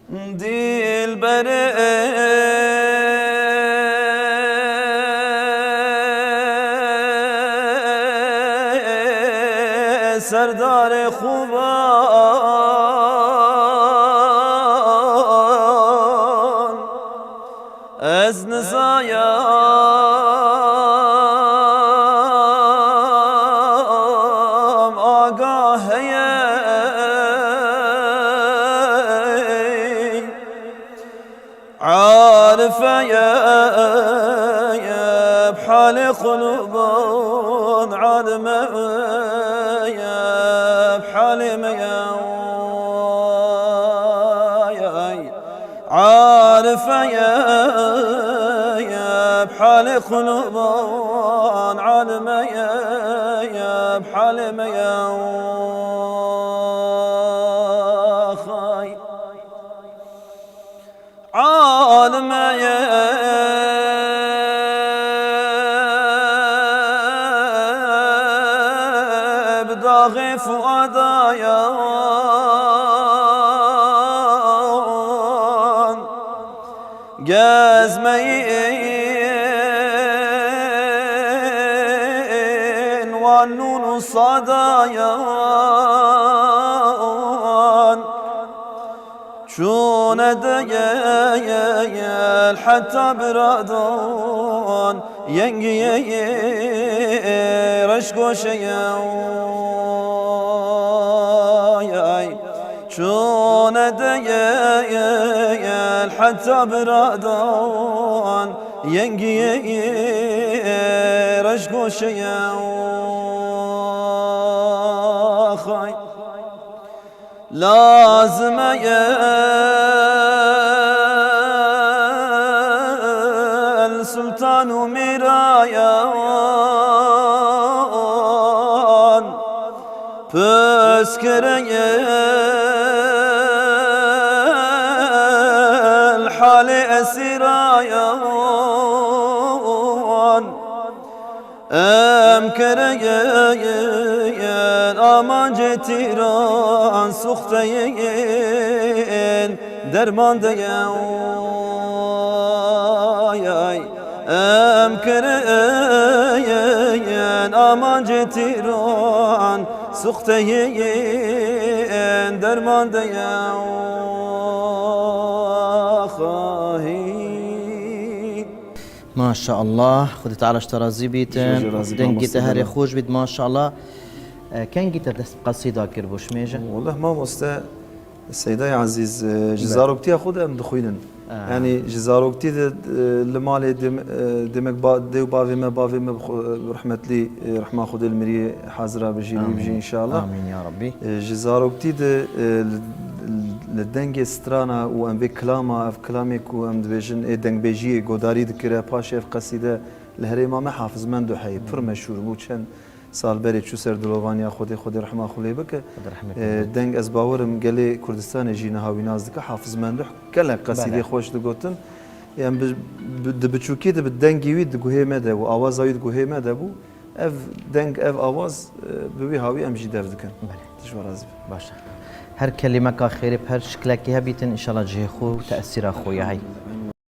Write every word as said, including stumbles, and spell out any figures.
Dilberê serdarê xuban, ez nizayam agah heye. Arifeye bi halê xulubon, alime bi halê me ye. Arifeye bi halê xulubon, alime bi halê me ye. Xay. Almeye bi daxê fuadayan gezmeyên wan nûn û sadayan. Çûne degel heta biradan yengiyê reş goşeye. Çûne degel heta biradan yengiyê reş goşeye. Xay. Lazim e el sultan û mîrayan piskirî el halê esîrayan. Em kireyên amancê tîran, suxteyên derman de ye. Em kireyên amancê tîran, suxteyên derman de ye. Xahî. Maşallah, Xwedê Teala ji te razî bît. Ji we jî razî be, Dengê te mamoste herê Mela. Xweş bît, maşallah. E, kengî te dest bi qesîda kir bo şimêje? Wallah mamoste, Seydayê Ezîz, e, ji Be. zaroktiya xwe de em dixwînin. Ah. Yanî ji zaroktî de, e, li malê dem-, e, demek ba-, dê û bavê me, bavê me bi xwe, bi rehmetlî, e, rehma Xwedê li miriyê hazira bijî, wî bijî Amîn. înşallah. Amîn ya Rabbî. E, ji zaroktî de, e, li, li dengê strana û em vê kilama, ev kilamê ku em dibêjin, ê dengbêjiyê godarî dikire, paşê ev qesîde li herêma me Hafiz Mendo heye, pir meşhûr bû, çend sal berê çû ser dilovaniya Xwedê, Xwedê rehma xwe lê bike. Xwedê rehmet E, bike. Deng ez bawerim gelê Kurdistanê jî niha wî nas dike, Hafiz Mendo gelek qesîdê Belê. xweş digotin. Em bi, bi, di biçûkî de bi dengê wî di guhê me de bû, awaza wî di guhê me de bû. Ev deng, ev awaz, e, bi wî hawî em jî dev dikin. Belê. Tişt razî be. Baş e. Her kelîmeka xêrê, her şiklekî hebîtin, înşallah cihê xwe û tesîra xwe ye hey.